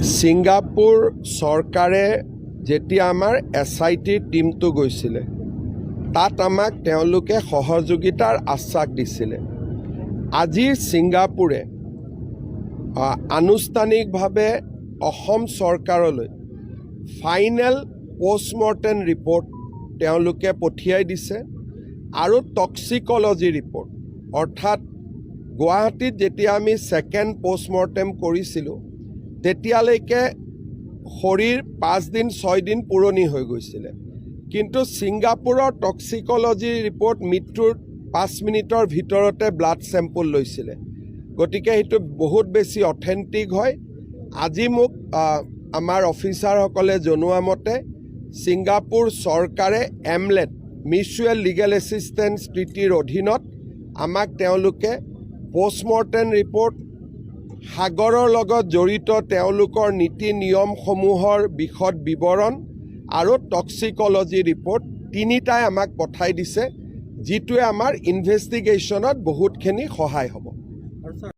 Singapore চৰকাৰে যেতিয়া আমাৰ এছআইটিৰ টীমটো গৈছিলে, তাত আমাক তেওঁলোকে সহযোগিতাৰ আশ্বাস দিছিলে। আজি ছিংগাপুৰে আনুষ্ঠানিকভাৱে অসম চৰকাৰলৈ ফাইনেল পষ্টমৰ্টেম ৰিপৰ্ট তেওঁলোকে পঠিয়াই দিছে আৰু টক্সিকলজি ৰিপৰ্ট, অৰ্থাৎ গুৱাহাটীত যেতিয়া আমি ছেকেণ্ড পষ্টমৰ্টেম কৰিছিলোঁ, তেতিয়ালৈকে শৰীৰ 5 দিন 6 দিন পুৰণি হৈ গৈছিলে। কিন্তু ছিংগাপুৰৰ টক্সিকলজি ৰিপৰ্ট মৃত্যুৰ 5 মিনিটৰ ভিতৰতে ব্লাড চেম্পল লৈছিলে, গতিকে সেইটো বহুত বেছি অথেণ্টিক হয়। আজি মোক আমাৰ অফিচাৰসকলে জনোৱা মতে ছিংগাপুৰ চৰকাৰে এমলেট, মিউচুৱেল লিগেল এছিষ্টেঞ্চ ট্ৰিটিৰ অধীনত আমাক তেওঁলোকে পষ্টমৰ্টেম ৰিপৰ্ট, সাগৰৰ লগত জড়িত তেওঁলোকৰ নীতি নিয়মসমূহৰ বিশদ বিৱৰণ আৰু টক্সিকলজি ৰিপৰ্ট তিনিটাই আমাক পঠাই দিছে, যিটোৱে আমাৰ ইনভেষ্টিগেশ্যনত বহুতখিনি সহায় হ'ব। আৰু ছাৰ